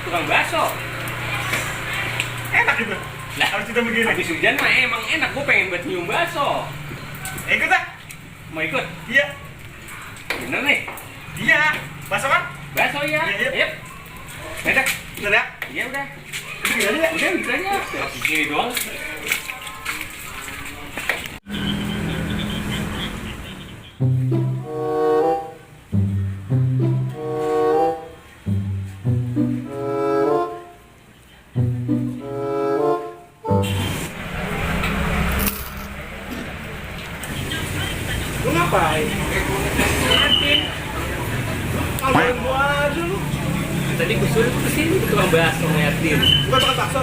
tukang bakso. Enak gitu. Lah, Harus kita begini. habis hujan mah emang enak, gue pengen buat nyium bakso. Ikut ah. Mau ikut? Iya. Bener nih? Iya. Bakso kan? Bakso ya? Iya. Yep. Enak? Bener ya? Iya udah. Ini gini ya? Udah gitu aja. Gini doang. Lu ngapain? Ngeliatin. Kabarin gua aja lu. Tadi gue suruh kesini ke tukang bakso ngeliatin. Bukan tukang bakso.